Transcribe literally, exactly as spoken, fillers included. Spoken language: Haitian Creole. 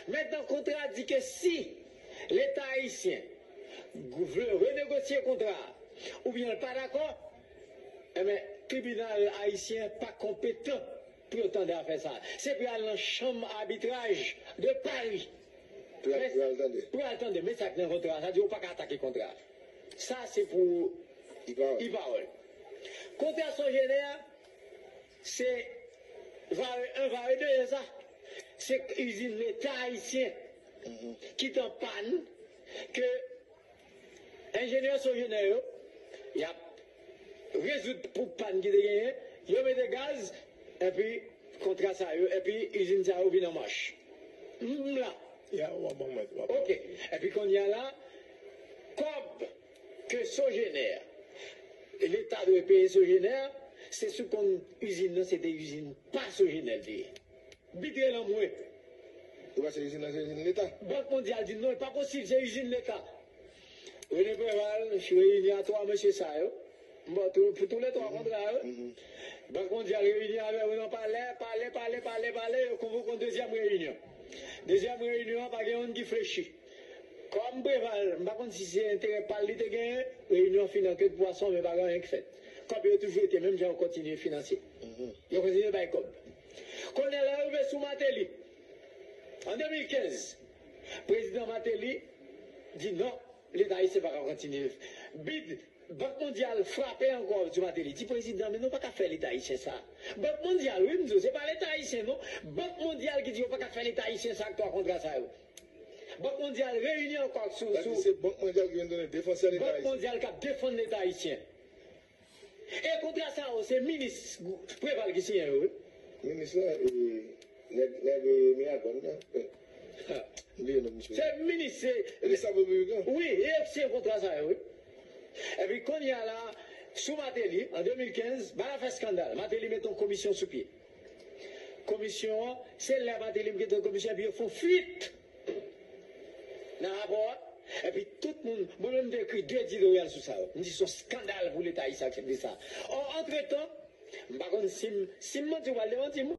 Mentnan, kontra di ke si Leta ayisyen vle renegosye kontra a, oubyen l pa dakò, enben, tribinal ayisyen pa konpetan pou yo tande afè sa a. Se pou y al nan chanm abitraj de Pari. Pou y al, pou y al tande. Pou y al tande, men sa k nan kontra a, sa di yo pa ka atake kontra a. Sa se pou Ipawòl. Kontra Sogener, se Vare un, Vare deux, sa. Se izin Leta ayisyen ki t an pàn, ke enjenyè Sogener yo, y ap rezoud pou pàn ki te genyen, yo mete gaz, epi kontra sa yo, epi izin sa yo vin an mach. M la. Ya, w ap bon mèt, w ap bon. Oke. Epi kounye a la, kòb ke Sogener, Leta dwe peye Sogener, se sou kont izin nan, se te izin pa Sogener l te ye. Bid rele anmwe. Ou panse izin nan se izin Leta? Bank Mondyal di non, li pa posib, se izin Leta. Rene Preval reyini a twa mesye sa yo. M ba w tou, pou tou le twa kontra yo. Bank Mondyal reyini avè yo nan palè, pale, pale, pale, pale, yo konvoke yon dezyèm reyinyon. Dezyèm reyinyon an, pa gen youn ki flechi. Kòm Preval, m pa konn si se enterè pa l li te genyen, reyinyon an fin an ke de pwason, men pa gen anyen k fèt. Kòb yo toujou rete menm jan, yo kontinye finanse. Yo kontinye bay kòb. Kounye a, lè yo rive sou Martelly, an de mil kenz, prezidan Martelly di non, Leta ayisyen pa ka kontinye. Bid, Bank Mondyal frape ankò sou Martelly. Di prezidan, men nou pa ka fè Leta ayisyen sa. Bank Mondyal, wi, m di w, se pa Leta ayisyen, non. Bank Mondyal ki di yo pa ka fè Leta ayisyen sa ak twa kontra sa yo. Bank Mondyal reyini ankò sou, sou. Sa di se Bank Mondyal ki vin tounen defansè Leta ayisyen. Bank Mondyal k ap defann Leta ayisyen. E kontra sa yo, se minis Preval ki siyen yo, wi. Minis la, e, nèg, nèg, e, Miragwàn nan. Ha. M bliye non misye. Se minis, se. E li sa pou Miragwàn? Wi, e yo k siyen kontra sa yo, wi. Epi kounye a la, sou Martelly, an de mil kenz, bagay la fè eskandal. Martelly mete yon komisyon sou pye. Komisyon an, se lè Martelly mete yon komisyon, epi yo fè yon fuit nan rapò a. Epi tout moun, mwen menm m te ekri de editoryal sou sa yo. M di se yon eskandal pou Leta ayisyen aksepte sa. Ò, antretan, m pa konn si m, si m manti, ou pral demanti m.